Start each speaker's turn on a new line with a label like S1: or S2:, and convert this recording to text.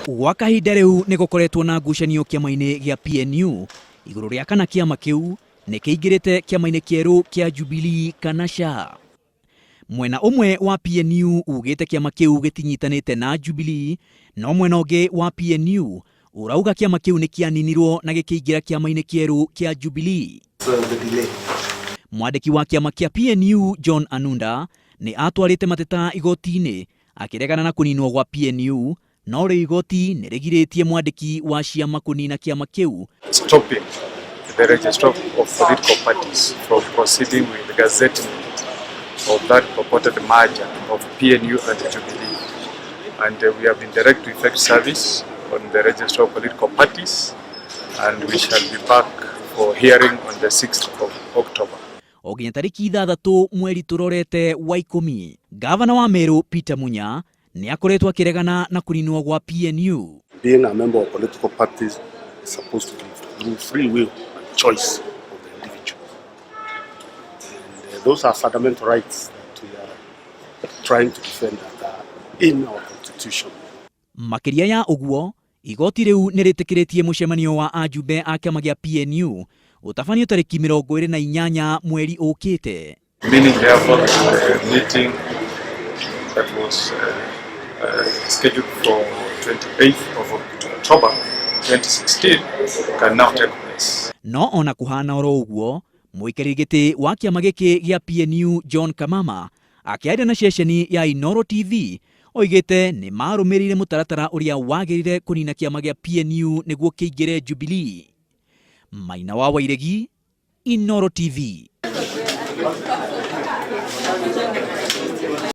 S1: Gwa kahinda rĩu nĩ gũkoretwo na ngucanio kĩama-inĩ gĩa PNU igũrũ rĩa kana kĩama kĩu nĩ kĩingĩrĩte kĩama-inĩ kĩerũ kĩa Jubilee kana ca. Mwena ũmwe wa PNU ugĩte kĩama kĩu gĩtinyitanĩte na Jubilee, no mwena ũngĩ wa PNU ũrauga kĩama kĩu nĩ kĩaninirwo na gĩkĩingĩra kĩama-inĩ kĩerũ kĩa Jubilee. Mwandĩki wa kĩama kĩa PNU John Anunda nĩ atwarĩte mateta igoti-inĩ akĩregana na kũninwo gwa PNU, no rĩu igoti nĩ rĩgirĩtie mwandĩki wa ciama kũnina kĩama kĩu.
S2: Stopping the registrar of political parties from proceeding with the gazettement of that purported merger of PNU and Jubilee. And we have been direct to effect service on the registrar of political parties, and we shall be back for hearing on the 6th of October.
S1: O nginya tarĩki 6 mweri tũrorete wa 10, ngavana wa Meru Peter Munya nĩ akoretwo akĩregana na kũninwo gwa PNU.
S3: Being a member of political parties is supposed to be through free will and choice of the individual. And those are fundamental rights that we are trying to defend that are in our constitution.
S1: Makĩria ya ũguo, igoti rĩu nĩ rĩtĩkĩrĩtie mũcemanio wa ajumbe a kĩama gĩa PNU ũtabanio tarĩki 28 mweri ũkĩte.
S2: Meaning therefore that the meeting that was scheduled for 28th of October 2016 can now take place.
S1: No ona kũhana oro ũguo, mũikarĩri gĩtĩ wa kĩama gĩkĩ gĩa PNU John Kamama akĩaria na ceceni ya Inooro TV oigĩte nĩ marũmĩrĩire mũtaratara ũrĩa wagĩrĩire kũnina kĩama gĩa PNU nĩguo kĩingĩre Jubilee. Maina wa Wairegi, Inooro TV.